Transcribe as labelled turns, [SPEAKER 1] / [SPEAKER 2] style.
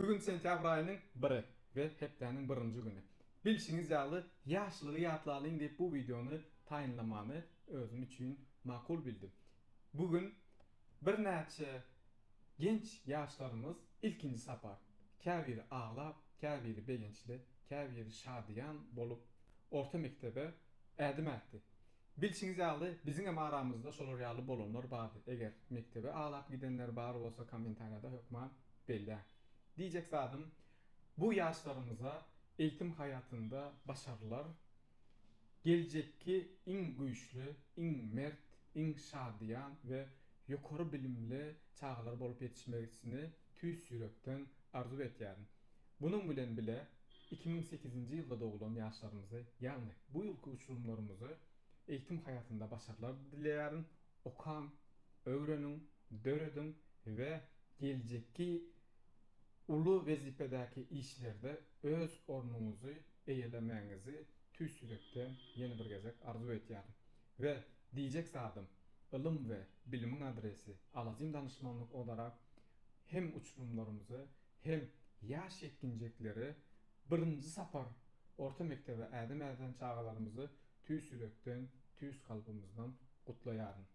[SPEAKER 1] Bu gün sentýabr aýynyň biri we hepdäniň birinji güni. Bilşiňiz ýaly, ýaşlygy ýatlalyň diýip bu wideony taýynlamany özüm üçin makul bildim. Bu gün birnäçe genç ýaşlarymyz ilkinji sapar, käbiri aglap, käbiri begençli, käbiri şadyýan bolup orta mekdebe ädim ätdi. Bilşiňiz ýaly, biziňem aramyzda şolar ýaly bolanlar bardy. Eger mekdebe aglap gidenler bar bolsa kommentariýada hökman belläň. Diýjek zadym, bu ýaşlarymyza eýitim haýatynda başarylar, geljekki iň güýçli, iň mert, iň şadyýan we ýokary bilimli çagalar bolup ýetişmegisini tüýs ýürekden arzuw etýärin. Bunuň bilen bile 2008-nji ýylda doglan ýaşlarymyzy, ýagny bu ýylky uçurymlarymyzy eýitim haýatynda başarylar dileýärin. Okaň, öwreniň, dörediň we geljekki uly wezipedäki işlerde öz ornuňyzy eýelemegiňizi tüýs ýürekden ýene bir gezek arzuw etýärin. We diýjek zadym, ylym we bilimiň adresi Alajym danyşmanlyk olarak hem uçurymlarymyzy hem ýaş ýetginjekleri birinji sapar orta mekdebe ädim äden çagalarymyzy tüýs ýürekden, tüýs kalbymyzdan gutlaýaryn.